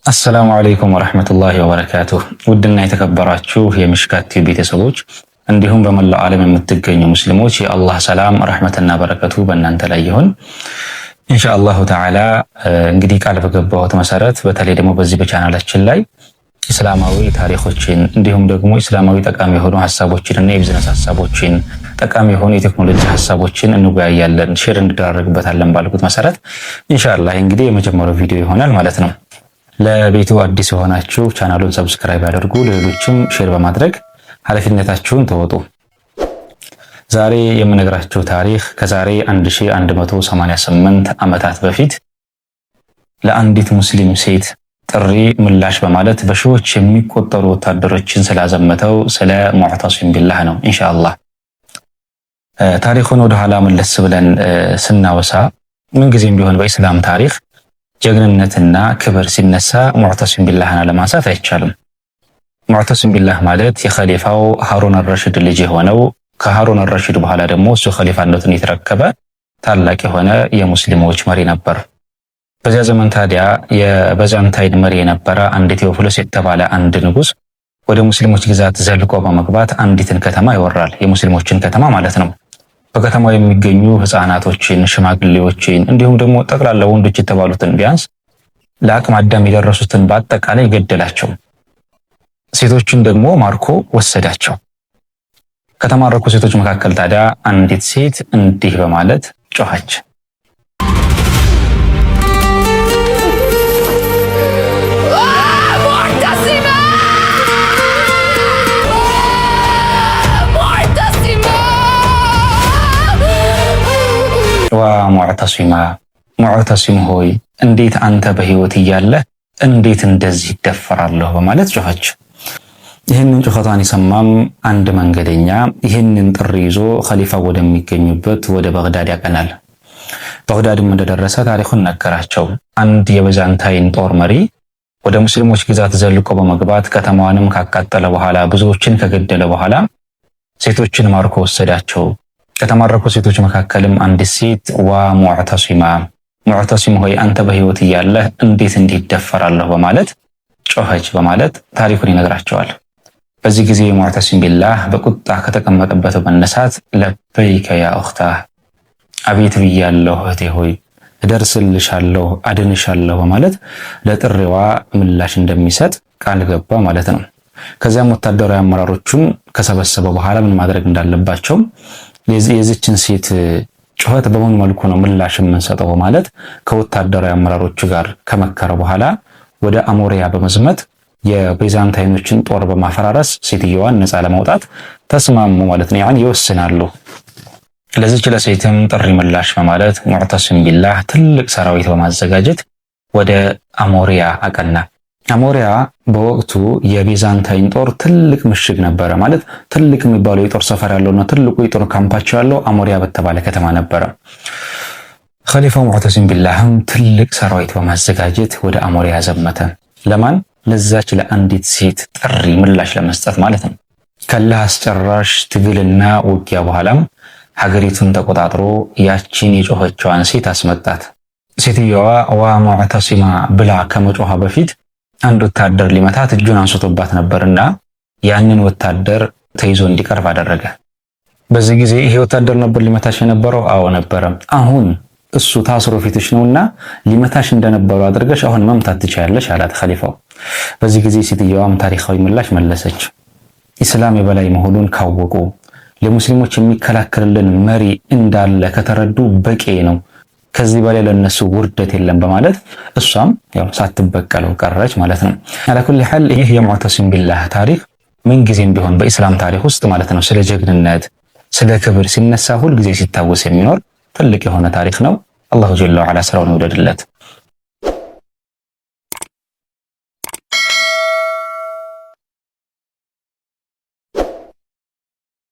السلام عليكم ورحمة الله وبركاته። ውድና የተከበራችሁ የምሽካት ቲዩብ ቤተሰቦች እንዲሁም በመላው ዓለም የምትገኙ ሙስሊሞች የአላህ ሰላም ረሕመትና በረከቱ በእናንተ ላይ ይሁን። إن شاء الله تعالى እንግዲህ ቃል በገባሁት መሰረት በተለይ ደግሞ በዚህ በቻናላችን ላይ እስላማዊ ታሪኮችን እንዲሁም ደግሞ እስላማዊ ጠቃሚ የሆኑ ሀሳቦችን እና የቢዝነስ ሀሳቦችን፣ ጠቃሚ የሆኑ የቴክኖሎጂ ሀሳቦችን እንወያያለን፣ share እንደራረግበታለን ባልኩት መሰረት إن شاء الله እንግዲህ የመጀመሪያው ቪዲዮ ይሆናል ማለት ነው። ለቤቱ አዲስ የሆናችሁ ቻናሉን subscribe አድርጉ፣ ለሌሎችም share በማድረግ ኃላፊነታችሁን ተወጡ። ዛሬ የምነግራችሁ ታሪክ ከዛሬ 1188 ዓመታት በፊት ለአንዲት ሙስሊም ሴት ጥሪ ምላሽ በማለት በሺዎች የሚቆጠሩ ወታደሮችን ስላዘመተው ስለ ሙዕተሲም ቢላህ ነው إن شاء الله። ታሪኩን ወደኋላ መለስ ብለን ስናወሳ ምንጊዜም ቢሆን በኢስላም ታሪክ ጀግንነትና ክብር ሲነሳ ሙዕተሲም ቢላህን አለማንሳት አይቻልም። ሙዕተሲም ቢላህ ማለት የኸሊፋው ሃሩን አልረሽድ ልጅ የሆነው፣ ከሃሩን አልረሽድ በኋላ ደግሞ እሱ ኸሊፋነቱን የተረከበ ታላቅ የሆነ የሙስሊሞች መሪ ነበር። በዚያ ዘመን ታዲያ የባይዛንታይን መሪ የነበረ አንድ ቴዎፍሎስ የተባለ አንድ ንጉስ ወደ ሙስሊሞች ግዛት ዘልቆ በመግባት አንዲትን ከተማ ይወራል። የሙስሊሞችን ከተማ ማለት ነው። በከተማው የሚገኙ ህፃናቶችን፣ ሽማግሌዎችን እንዲሁም ደግሞ ጠቅላላ ወንዶች የተባሉትን፣ ቢያንስ ለአቅመ አዳም የደረሱትን በአጠቃላይ ገደላቸው። ሴቶችን ደግሞ ማርኮ ወሰዳቸው። ከተማረኩ ሴቶች መካከል ታዲያ አንዲት ሴት እንዲህ በማለት ጮኸች። معتصما! معتصما! وا معتصما፣ ሙዕተሲም ሆይ፣ እንዴት አንተ በህይወት እያለህ እንዴት እንደዚህ ይደፈራለሁ? በማለት ጮኸች። ይህንን ጩኸቷን የሰማም አንድ መንገደኛ ይህንን ጥሪ ይዞ ኸሊፋ ወደሚገኙበት ወደ ባግዳድ ያቀናል። ባግዳድም እንደደረሰ ታሪኩን ነገራቸው። አንድ የባይዛንታይን ጦር መሪ ወደ ሙስሊሞች ግዛት ዘልቆ በመግባት ከተማዋንም ካቃጠለ በኋላ፣ ብዙዎችን ከገደለ በኋላ ሴቶችን ማርኮ ወሰዳቸው። ከተማረኩ ሴቶች መካከልም አንዲት ሴት وا معتصما፣ ሙዕተሲም ሆይ፣ አንተ በህይወት እያለህ እንዴት እንዲህ ይደፈራለሁ? በማለት ጮኸች በማለት ታሪኩን ይነግራቸዋል። በዚህ ጊዜ ሙዕተሲም ቢላህ በቁጣ ከተቀመጠበት በመነሳት لبيك يا أختاه፣ አቤት ብያለሁ እህቴ ሆይ፣ እደርስልሻለሁ፣ አድንሻለሁ በማለት ለጥሪዋ ምላሽ እንደሚሰጥ ቃል ገባ ማለት ነው። ከዚያም ወታደራዊ አመራሮቹን ከሰበሰበ በኋላ ምን ማድረግ እንዳለባቸው፣ የዚችን ሴት ጩኸት በምን መልኩ ነው ምላሽ የምንሰጠው በማለት ከወታደራዊ አመራሮቹ ጋር ከመከረ በኋላ ወደ አሞሪያ በመዝመት የቤዛንታይኖችን ጦር በማፈራረስ ሴትየዋን ነፃ ለማውጣት ተስማሙ ማለት ነው። ያን ይወስናሉ። ለዚች ለሴትም ጥሪ ምላሽ በማለት ሙዕተሲም ቢላህ ትልቅ ሰራዊት በማዘጋጀት ወደ አሞሪያ አቀና። አሞሪያ በወቅቱ የቤዛንታይን ጦር ትልቅ ምሽግ ነበረ። ማለት ትልቅ የሚባለው የጦር ሰፈር ያለውና ትልቁ የጦር ካምፓቸው ያለው አሞሪያ በተባለ ከተማ ነበረ። ኸሊፋው ሙዕተሲም ቢላህም ትልቅ ሰራዊት በማዘጋጀት ወደ አሞሪያ ዘመተ። ለማን? ለዛች ለአንዲት ሴት ጥሪ ምላሽ ለመስጠት ማለት ነው። ከእልህ አስጨራሽ ትግልና ውጊያ በኋላም ሀገሪቱን ተቆጣጥሮ ያቺን የጮኸችዋን ሴት አስመጣት። ሴትየዋ وا معتصما ብላ ከመጮኋ በፊት አንድ ወታደር ሊመታት እጁን አንስቶባት ነበርና ያንን ወታደር ተይዞ እንዲቀርብ አደረገ። በዚህ ጊዜ ይሄ ወታደር ነበር ሊመታሽ የነበረው? አዎ ነበረ። አሁን እሱ ታስሮ ፊትሽ ነውና ሊመታሽ እንደነበረው አድርገሽ አሁን መምታት ትችያለሽ አላት ኸሊፋው። በዚህ ጊዜ ሴትየዋም ታሪካዊ ምላሽ መለሰች። ኢስላም የበላይ መሆኑን ካወቁ፣ ለሙስሊሞች የሚከላከልልን መሪ እንዳለ ከተረዱ በቂ ነው፣ ከዚህ በላይ ለነሱ ውርደት የለም በማለት እሷም ያው ሳትበቀለው ቀረች ማለት ነው። على كل حال ይህ የሙዕተሲም ቢላህ ታሪክ ምንጊዜም ቢሆን በኢስላም ታሪክ ውስጥ ማለት ነው ስለ ጀግንነት፣ ስለ ክብር ሲነሳ ሁልጊዜ ሲታወስ የሚኖር ትልቅ የሆነ ታሪክ ነው። الله جل وعلا ስራውን ይውደድለት።